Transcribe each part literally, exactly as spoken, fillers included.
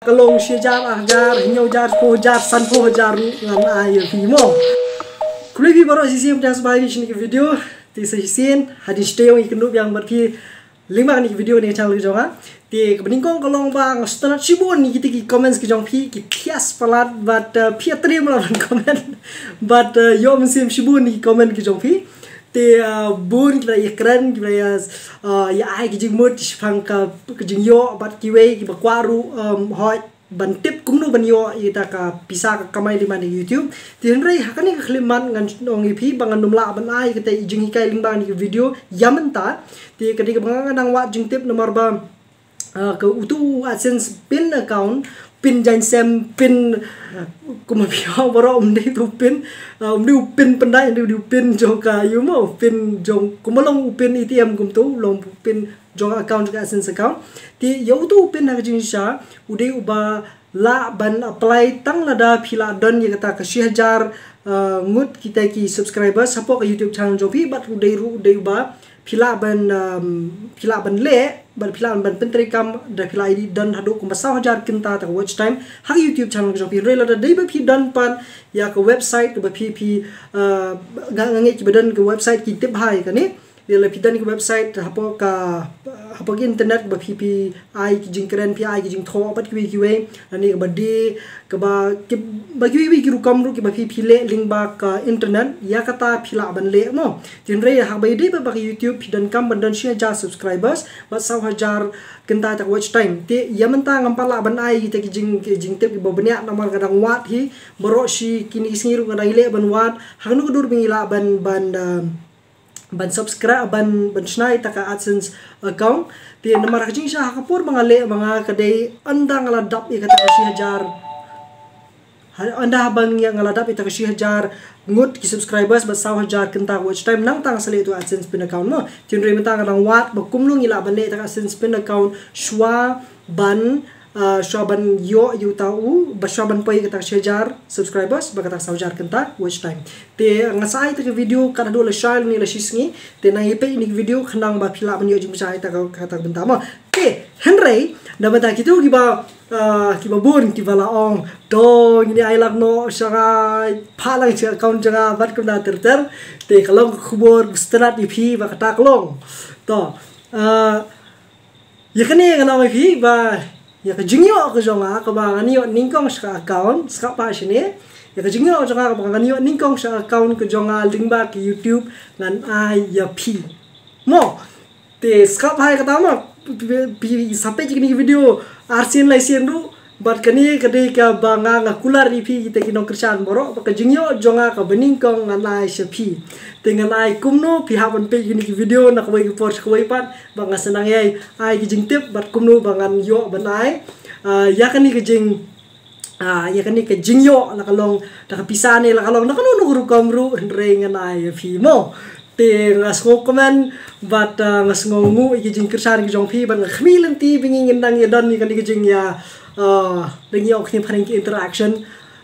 Ka long shi hajar, ar hajar, hynñiew hajar, shiphew hajar, sanphew hajar ruh ngan ai ïa phi mo. Khublei phi baroh shisien ba phi sngewbha ïa kane ka video. Te sa shisien hadien shatei ïa ngi kynduh biang bad phi lyngba kane ka video ne ka channel ka jong nga. Te kaba nyngkong ka long ba nga sngewtynnat shibun ïa kita ki comments ki jong phi, ki thiah palat bad, uh, phi ïatreilang ban comment. Bad, uh, ïoh mynsiem shibun ïa ki comment ki jong phi. Te, uh, bun kiba la ïakren, kiba la ïa, uh, ïa ai ki jingmut shaphang ka, ka jingïoh bad kiwei kiba kwah ruh, um, hoi ban tip kumno ban ïoh ïa kata ka pisa ka kamai lyngba YouTube. Te hynrei ha kane ka khyllipmat ngan ong ïa phi ba ngan nym lah ban ai kata i jinghikai lyngba kane ka video ïa mynta. Te ka dei kaba nga nga dang wad jingtip namar ba, ah, ka utu u AdSense pin account, pin jaiñsem, pin, ah, kumba phi ong baroh, um dei utu pin, ah, um dei u pin pyndait, um dei u pin jong ka, ïa mo, pin jong, kumba long u pin ATM kumto, long pin jong account, jong ka AdSense account. Te ïa utu u pin ha ka jingshisha u dei uba lah ban apply tang lada phi lah don ïa kata ka shi hajar, ah, ngut kita ki subscribers hapoh ka YouTube channel jong phi, bad u dei ruh u dei uba phi lah ban, um, phi lah ban leh, bad phi lah ban pyntreikam, da phi lah ïa don haduh kumba saw hajar kynta ta ka watch time ha ka YouTube channel jong phi. Hynrei lada dei ba phi don pat ïa ka website kaba phi, phi, uh, nga, nga ngeit kiba don ka website ki tip bha ïa kane. Lada phi don ka website hapoh ka, hapoh ka internet kaba phi, phi ai ki jingkren, phi ai ki jingthoh bad kiwei kiwei, lane kaba die, kaba, kiba kiwei kiwei ki rukom ruh kiba phi, phi leh lyngba ka internet, ïa kata phi lah ban leh mo. Te hynrei haba ïadei bad ba ka YouTube phi donkam ban don shi hajar subscribers bad saw hajar kynta ta ka watch time. Te ïa mynta ngam pat lah ban ai kita ki jing, ki jingtip kiba bniah namar nga dang wad hi, baroh shi kine ki sngi ruh nga dang ïaleh ban wad ha kano ka dur ba ngi lah ban, ban, um, ban subscribe, ban, ban shna ïa kata ka AdSense account. Te namar ka jingshisha ha ka por ba nga leh ma nga ka dei ynda nga la dap ïa kata ka shi hajar. Ha, ynda haba nga la dap ïa kata ka shi hajar ngut ki subscribers bad saw hajar kynta watch time, nangta nga sa leh utu u AdSense pin account mo. Te hynrei mynta nga dang wad ba kumno ngi lah ban leh ïa kata ka AdSense pin account shuwa ban, ah, shuwa ban ïoh ïa uta u, ba shuwa ban poi ïa kata ka shi hajar subscribers bad kata ka saw hajar kynta watch time. Te nga sa ai ïa kata ka video kat haduh lashai lane la shisngi. Te nang ïa peit ïa kane ka video khnang ba phi lah ban ïoh jingpynshlur ïa kata ka, kata ka bynta mo. Te hynrei na ka bynta kito kiba, ah, kiba bun kiba la ong, to ngin ïa ai lang noh sha nga, phah lang sha ka account jong nga bad kumta ter ter. Te ka long ka khubor ba sngewtynnat ïa phi ba kata ka long. To, ah, ïa kane ngan ong ïa phi ba ïa ka jingïoh ka jong nga kaba ngan ïoh nyngkong sha ka account, sngap bha shane. Ïa ka jingïoh ka jong nga kaba ngan ïoh nyngkong sha ka account ka jong nga lyngba ka YouTube ngan ai ïa phi mo. Te sngap bha ïa kata mo. Phi, phi, phi sa peit ïa kane ka video arsien laisien ruh. Bad kane ka dei kaba nga, nga kular ïa phi kita ki nongkyrshan baroh ba ka jingïoh jong nga kaba nyngkong ngan ai sha phi. Te ngan ai kumno, phi hap ban peit ïa kine ki video na kawei ka por sha kawei pat ba nga sa nang ïai ai ki jingtip bad kumno ba ngan ïoh ban ai, ah, ïa kane ka jing, ah, ïa kane ka jingïoh, la ka long da ka pisa ne la ka long da kano kano ka rukom ruh, hynrei ngan ai ïa phi mo. Te nga sngewkmen bad, ah, nga sngewnguh ïa ki jingkyrshan ki jong phi bad nga khmih lynti ba ngi ngin nang ïa don ïa kane ka jing ïa, ah, da ngi ong kane phareng ki interaction,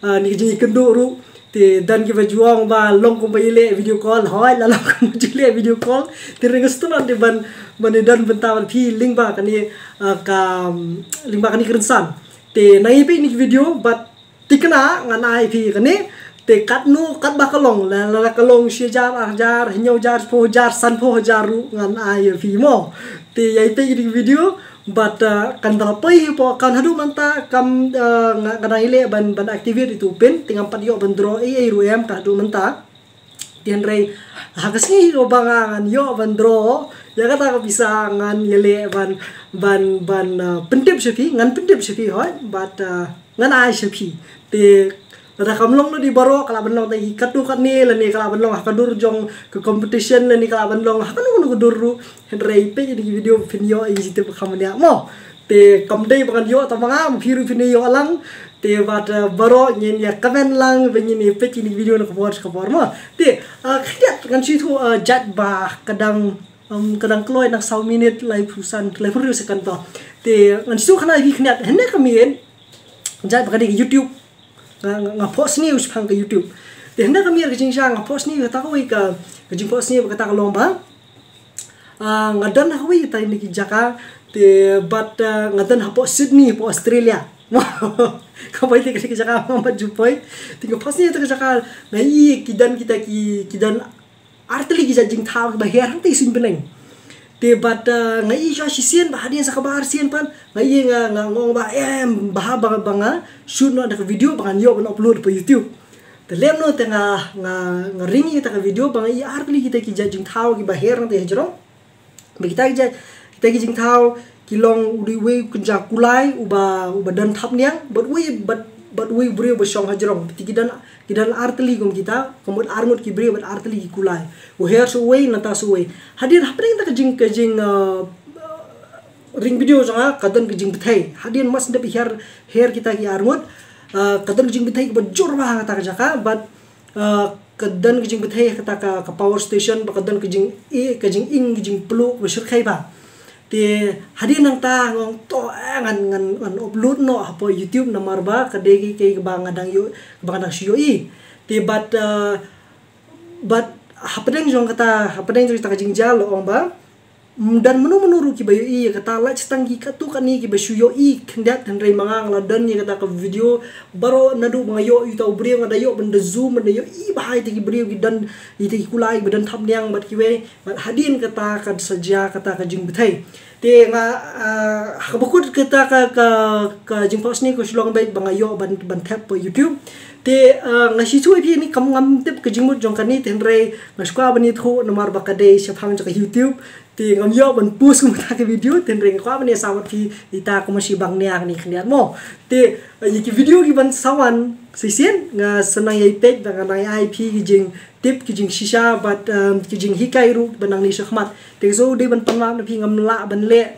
ah, ne ka jingïakynduh ruh. Te don kiba ju ong ba long kumba ïaleh video call, hooid la long kumba ju leh video call. Te nga sngewtynnat de ban, ban ïa don bynta bad phi lyngba kane, ah, ka, lyngba kane ka rynsan. Te nang ïa peit ïa kane ka video bad thikna ngan ai phi kane. Te katno, katba ka long, la, la, la ka long shi hajar, ar hajar, hynñiew hajar, shiphew hajar, sanphew hajar ruh ngan ai ïa phi mo. Te ïa peit ïa kane ka video bad, ah, kan da la poi hapoh account haduh mynta kam, ah, nga, nga dang ïaleh ban, ban activate ïa utu u pin, te ngam pat ïoh ban draw ei ei ruh em kat haduh mynta. Te hynrei ha ka sngi kaba nga ngan ïoh ban draw ïa kata ka pisa ngan ïaleh ban, ban, ban, ah, pyntip sha phi, ngan pyntip sha phi hooid bad, ah, ngan ai sha phi. Te lada kam long lade baroh ka lah ban long tang ki katto katne lane ka lah ban long ha ka dur jong ka competition lane ka lah ban long ha kano kano ka dur ruh. Hynrei peit ïa kane ka video phin ïoh ïa ka jingtip ba kham bniah mo. Te kam dei ba ngan ïoh tang ma nga, phi ruh phin ïoh lang. Te bad, ah, baroh ngin ïa comment lang ba ngin ïa peit ïa kane ka video na ka por sha ka por mo. Te, ah, khyndiat ngan shu ïathuh, ah, jait ba ka dang, um, ka dang kloi nang saw minit laiphew san, laiphew hynriew second to. Te ngan shu ïathuh khana ïa phi khyndiat, hynne ka miet jait ba ka dei ka YouTube. Nga, nga, nga phohsniew shaphang ka YouTube. Te hynne ka miet ka jingshisha nga phohsniew kata kawei ka, ka jingphohsniew ba kata ka long ba, ah, nga don ha kawei kata kine ki jaka, te bad, ah, nga don hapoh Sydney, hapoh Australia. Kawei te ka dei ka jaka ma mat ju poi. Te nga phohsniew ïa kata ka jaka, nga ïohi ki don kita ki, ki don artylli ki jait jingthaw kiba her hangtei suiñ bneng. Te bad, eh, nga ïohi shuwa shisien ba hadien sa kaba arsien pat nga ïohi nga, nga ong ba em, bha ba, ba nga shoot noh da ka video ba ngan ïoh ban upload pa YouTube. Te lem noh te nga, nga, nga ring ïa kata ka video ba nga ïohi artylli kita ki jait jingthaw kiba her hangtei hajrong. Ba kita ki jait, kita ki jingthaw ki long u dei uwei u kynja kulai uba, uba don thapniang, bad uwei, bad, bad uwei u briew ba shong hajrong. Te ki don, ki don artylli kum kita, ka mut arngut ki briew bad artylli ki kulai. U her sa uwei, nangta sa uwei. Hadien hapdeng kata ka jing, ka jing, eh, ring video jong nga, ka don ka jingbthei. Hadien mas dep her, her kita ki arngut, eh, ka don ka jingbthei kaba jur bha ha kata ka jaka, bad, eh, ka don ka jingbthei ha kata ka, ka power station, bad ka don ka jing, eh, ka jinging, ka jingpluh kaba shyrkhei bha. Te hadien nangta nga ong to, eh, ngan, ngan, ngan upload noh hapoh YouTube namar ba ka dei kaei, kaei kaba nga dang ïoh, kaba nga dang shu ïohi. Te bad, eh, bad hapdeng jong kata, hapdeng jong kata ka jingjia la ong ba ym don mano mano ruh kiba ïohi ïa kata, lait tang ki katto katne kiba shu ïohi khyndiat, hynrei ma nga nga la don ïa kata ka video baroh naduh ba nga ïoh ïa uta u briew, nga da ïoh ban da zoom, ban da ïohi bha ïa kita ki briew ki don, ïa kita ki kulai kiba don thapniang bad kiwei, bad hadien kata ka sa jia kata ka jingbthei. Te nga, ah, ha kaba kut kata ka, ka, ka jingphohsniew ka shu long beit ba nga ïoh ban, ban thep pa YouTube. Te, ah, nga shu shu ïa phi ni kam, ngam tip ka jingmut jong kane, te hynrei nga shu kwah ban ïathuh namar ba ka dei shaphang jong ka YouTube. Te ngam ïoh ban post kumta ka video, te hynrei nga kwah ban ïa sawat phi ita kumno shi bang nia kane khyndiat mo. Te, eh, ïa ki video ki ban sa wan shisien, nga sa nang ïai peit bad nga nang ïa ai phi ki jingtip, ki jingshisha bad, em, ki jinghikai ruh ba nangne shakhmat. Te ka shu dei ban pan map na phi, ngam lah ban leh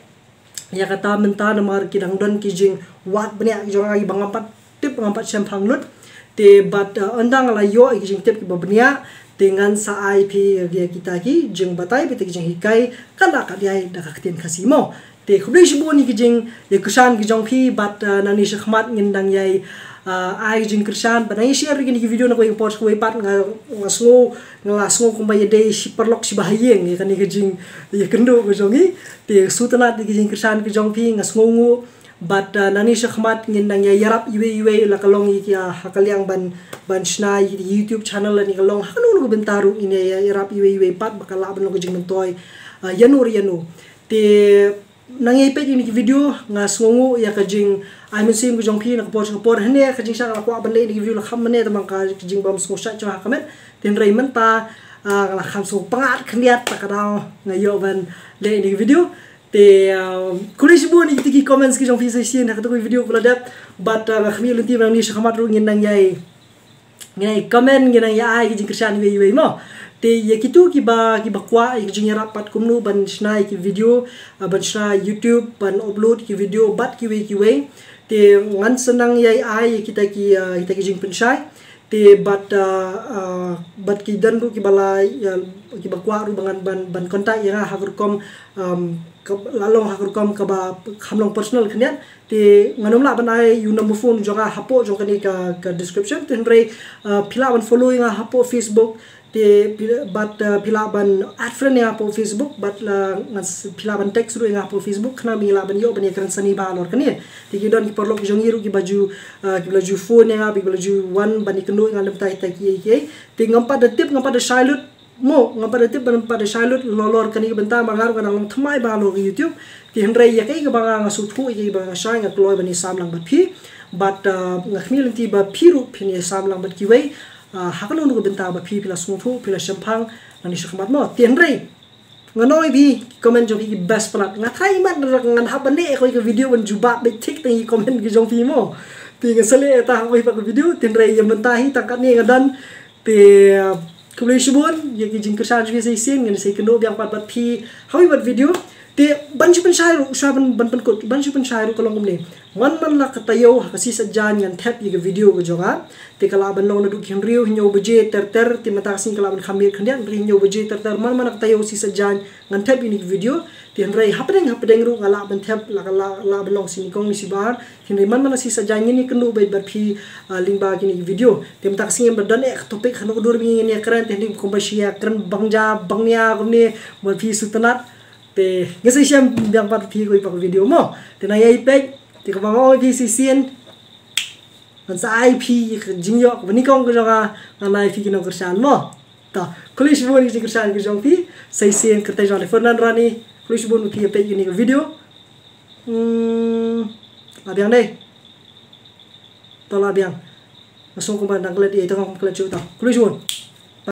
ïa kata mynta namar ki dang don ki jingwad bniah ki jong nga kiba ngam pat tip, ngam pat shemphang lut. Te bad, eh, ynda nga la ïoh ïa ki jingtip kiba bniah, te ngan sa ai phi ïa kita ki jingbatai, kita ki jinghikai, katba kat ïai da ka ktien Khasi mo. Te khublei shibun ïa ki jing, ïa ki kyrshan ki jong phi bad, eh, nangne shakhmat ngin dang ïai, eh, ai jingkyrshan bad nang ïai share ïa kine ki video na kawei ka por sha kawei pat. Nga, nga sngew, nga la sngew kumba ïadei shi paralok shi bahaïing ïa kane ka jing, ïa kynduh ka jong ngi. Te sngewtynnat ïa ki jingkyrshan ki jong phi, nga sngewnguh. Bad, uh, nangne shakhmat ngin nang ïa ïarap iwei iwei, la ka long ïa ki, uh, ha ka liang ban, ban shna ïa ki YouTube channel, lane ka long ha kano kano ka bynta ruh ngin ïa ïarap iwei iwei pat ba ka lah ban long ka jingmyntoi, uh, ïano ïano. Te nang ïai peit ïa kine ki video, nga sngewnguh ïa ka jingai mynsiem ka jong phi na ka por sha ka por. Hynne ka jingshah nga la kwah ban leh ïa kine ki video la kham mynne, tangba ka jingbym sngewshait jong nga ha ka met. Te hynrei mynta, ah, nga la kham sngewpyngngad khyndiat, ta ka daw nga ïoh ban leh ïa kine ki video. Te, ah, khublei shibun ïa kita ki comments ki jong phi sa shisien ha kata ka video kaba la dep. Bad, ah, nga khmih lynti ba nangne shakhmat ruh ngin nang ïai, ngin nang ïai comment, ngin nang ïai ai ki jingkyrshan iwei iwei mo. Te ïa kito kiba, kiba kwah ïa ki jingïarap pat kumno ban shna ïa ki video, ah, ban shna YouTube, ban upload ki video bad kiwei kiwei. Te ngan sa nang ïai ai ïa kita ki, ah, kita ki jingpynshai. Te bad, ah, ah, bad ki don ruh kiba la, ïa, kiba kwah ruh ba ngan ban, ban contact ïa nga ha ka rukom, um, ka, la long ha ka rukom kaba kham long personal khyndiat. Te ngan ym lah ban ai ïa u number phone jong nga hapoh jong kane ka, ka description. Te hynrei, ah, phi lah ban follow ïa nga hapoh Facebook. Te phi, bad, ah, phi lah ban add friend ïa nga hapoh Facebook. Bad la ngan s-, phi lah ban text ruh ïa nga hapoh Facebook. Khnang ba ngi lah ban ïoh ban ïakren sani bha halor kane. Te ki don ki paralok ki jong ngi ruh kiba ju, ah, kiba la ju phone ïa nga, kiba la ju wan ban ïakynduh ïa nga lem tai tai ki, ki. Te ngam pat da tip, ngam pat da shai lut mo, ngam pat da tip, ngam pat da shai lut halor kane ka bynta, ba nga ruh nga dang long thymmai bha halor ka YouTube. Te hynrei ïa kaei kaba nga, nga sngewthuh, ïa kaei kaba nga shai, nga kloi ban ïasam lang bad phi. Bad, ah, nga khmih lynti ba phi ruh phin ïasam lang bad kiwei, ah, ha kano kano ka bynta ba phi, phi la sngewthuh, phi la shemphang nangne shakhmat mo. Te hynrei ngan ong ïa phi, ki comment jong phi ki best palat. Nga tharai imat ngan hap ban leh ïa kawei ka video ban jubab beit thik tang ïa ki comment ki jong phi mo. Te ngan sa leh ïa kata ha kawei pat ka video, te hynrei ïa mynta hi tang katne nga don. Te, uh, khublei shibun ïa ki jingkyrshan jong phi sa shisien, ngin sa ïakynduh biang pat bad phi ha kawei pat video. Te ban shu pynshai ruh, shuwa ban, ban pynkut, ban shu pynshai ruh ka long kumne. Man man la ka taïew ha ka shi saitjaiñ ngan thep ïa ka video ka jong nga. Te ka lah ban long naduh ki hynriew hynñiew baje ter ter, te mynta ka sngi ka lah ban kham miet khyndiat, hynriew hynñiew baje ter ter, man man la ka taïew shi saitjaiñ ngan thep ïa kine ki video. Te hynrei hapdeng hapdeng ruh nga lah ban thep, lah, lah, lah ban long shi nyngkong ne shi baar. Hynrei man man la shi saitjaiñ ngin ïakynduh beit bad phi, ah, lyngba kine ki video. Te mynta ka sngi ngim da don eh ka topic hano ka dur ba ngin ïakren, te hynrei kumba shi ïakren bang ja bang nia kumne bad phi sngewtynnat. Te ngin sa ïashem biang pat phi ha kawei pat ka video mo. Te nang ïai peit, te kumba nga ong ïa phi sa shisien, Ngan sa ai phi ka jingïoh kaba nyngkong ka jong nga, ngan ai phi ki nongkyrshan mo. To, khublei shibun ki jingkyrshan ki jong phi. Sa shisien kyrteng jong nga dei Fernand Rani. Khublei shibun ba phi ïa peit kane ka video. Hmm, la biang dei. To la biang. Nga sngew kumba dang klet ïa, to ngam klet shuh to. Khublei shibun.